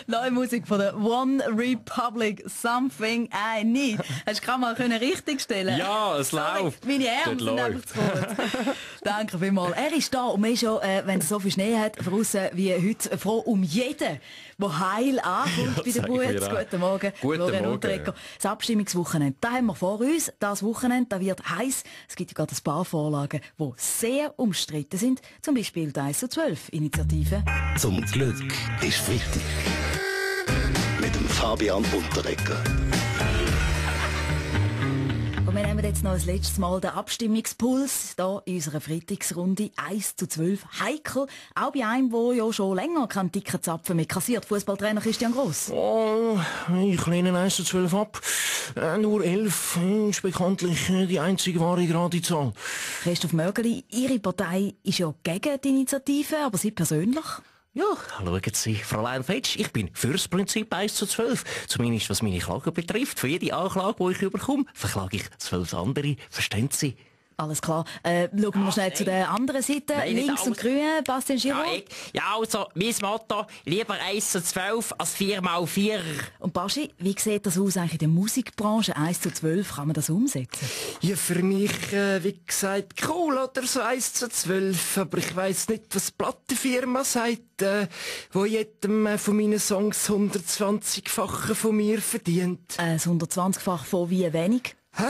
Neue Musik von der One Republic, Something I Need. Hast du gerade mal richtig stellen? Ja, es läuft. Meine Arme sind einfach zu kurz. Danke vielmals. Er ist da und wir schon, wenn es so viel Schnee hat, draussen wie heute, froh um jeden, der heil ankommt bei der Boots. Guten Morgen, Florian Unterreger. Das Abstimmungswochenende, da haben wir vor uns. Das Wochenende, da wird heiß. Es gibt ja gerade ein paar Vorlagen, die sehr umstritten sind. Zum Beispiel die 1 zu 12 Initiative. Zum Glück ist Freitag. Mit dem Fabian Unterreger. Und wir nehmen jetzt noch das letzte Mal den Abstimmungspuls hier in unserer Freitagsrunde 1 zu 12. Heikel, auch bei einem, der ja schon länger keinen dicken Zapfen mehr kassiert. Fußballtrainer Christian Gross. Oh, ich lehne 1 zu 12 ab. Nur 11 ist bekanntlich die einzige wahre gerade Zahl. Christoph Mörgeli, Ihre Partei ist ja gegen die Initiative, aber Sie persönlich? Ja, schauen Sie, Fräulein Fetsch, ich bin für das Prinzip 1 zu 12. Zumindest was meine Klage betrifft. Für jede Anklage, die ich überkomme, verklage ich 12 andere. Verstehen Sie? Alles klar. Schauen wir noch schnell zu der anderen Seite. Nein, Links und Grüne, Bastian Giraud. Also, mein Motto, lieber 1 zu 12 als 4 mal 4. Und Baschi, wie sieht das aus eigentlich in der Musikbranche? 1 zu 12, kann man das umsetzen? Ja, für mich, wie gesagt, cool, oder so 1 zu 12. Aber ich weiss nicht, was die Plattenfirma sagt, wo jedem von meinen Songs 120-fache von mir verdient. 120-fach von wie wenig? Hä?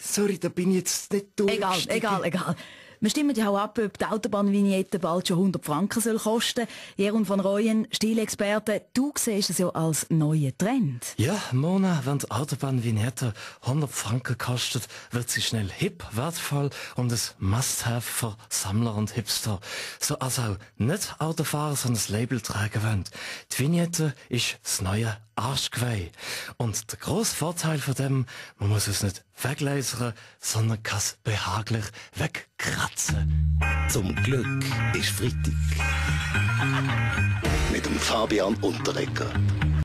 Sorry, da bin ich jetzt nicht durch. Egal. Wir stimmen ja auch ab, ob die Autobahnvignette bald schon 100 Franken soll kosten. Jeroen van Rooyen, Stilexperte, du siehst es ja als neuen Trend. Ja, Mona, wenn die Autobahnvignette 100 Franken kostet, wird sie schnell hip, wertvoll und ein Must-have für Sammler und Hipster. So also nicht Autofahrer, sondern das Label tragen wollen. Die Vignette ist das neue Arschgeweih. Und der grosse Vorteil von dem, man muss es nicht weglasern, sondern kann es behaglich wegkratzen. Zum Glück ist Freitag. Mit dem Fabian Unterreger.